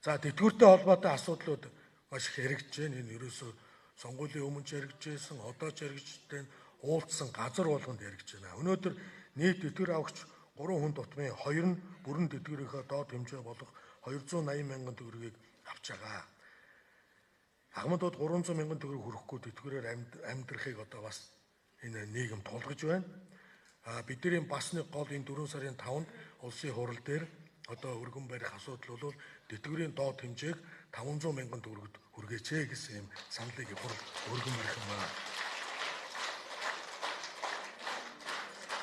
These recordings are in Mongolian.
За, тэтгэвртэй холбоотой асуудлууд маш их яригдж байна. Энэ ерөөсөө сонгуулийн өмнө ч яригдж байсан, одоо ч яригдж байна, уулзсан газар болгонд яригдж байна. Өнөөдөр нийт тэтгэвэр авахч 3 хүн тутмын 2 нь бүрэн тэтгэврийнхээ доод хэмжээ болох 280 мянган төгрөгийг авч байгаа. Ахмадууд 300 мянган төгрөг хүрэхгүй тэтгэврээр амьдрахыг одоо бас энэ нийгэм тулгаж байна. А бидний бас нэг гол энэ 4 сарын 5-нд улсын хурал дээр одоо өргөн барих асуудал бол тэтгэврийн доод хэмжээг 500 мянган төгрөгт хүргээч гэсэн юм саналыг их хурал өргөн барих юм байна.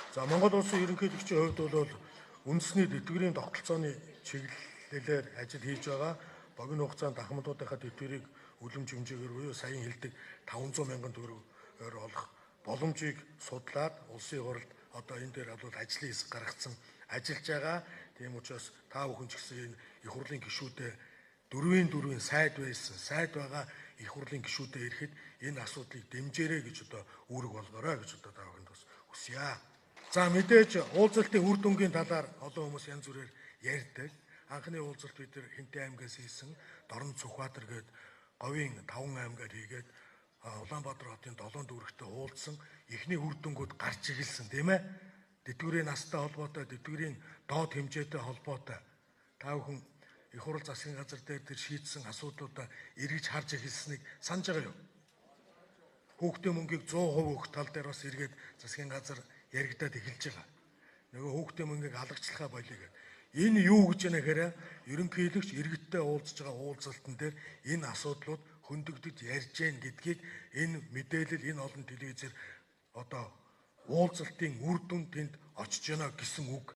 За, Монгол улсын ерөнхийлөгчийн хувьд бол үндэсний тэтгэврийн тогтолцооны чиглэлээр ажил хийж байгаа. Богино хугацаанд ахмадуудынхаа тэтгэврийг үлэмж хэмжээгээр буюу саяхан хэлдэг 500 мянган төгрөгөөр олох боломжийг судлаад улсын хуралд одоо энэ дээр бол ажлын хэсэг гаргацсан, ажиллаж байгаа. Тийм учраас та бүхэн ч гэсэн энэ их хурлын гишүүдээ дөрвийн сайд байсан, сайд байгаа их хурлын гишүүдээ ирэхэд энэ асуудлыг дэмжээрэй гэж одоо үүрэг болгоорой гэж одоо та бүхэнд бас хүсье. За, мэдээж уулзалтын үр дүнгийн талаар олон хүмүүс янз бүрээр ярьдаг. Анхны уулзалт бид нар Хинтээ аймгаас хийсэн, Дорнод Сүхбаатар гээд говийн 5 аймгаар хийгээд Улаанбаатар хотын 7 дүүрэгтээ уулзсан эхний үр дүнгууд гарч эхэлсэн, тийм ээ. Тэтгэврийн настай холбоотой, тэтгэврийн доод хэмжээтэй холбоотой та бүхэн их хурал засгийн газар дээр тэр шийдсэн асуудлуудаа эргэж харж эхэлснийг санаж байгаа юу? Хүүхдийн мөнгийг 100% өгөх тал дээр бас эргээд засгийн газар яригадаад эхэлж байгаа. Нөгөө хүүхдийн мөнгийг алгачлахаа болиё гэдэг. Энэ юу гэж байна гэхээр ерөнхийлөгч иргэдтэй уулзж байгаа уулзалтан дээр энэ асуудлууд хөндөгдөж ярьж гэн гэдгийг энэ мэдээлэл, энэ олон телевизээр одоо уулзалтын үр дүн тэнд очиж байна гэсэн үг.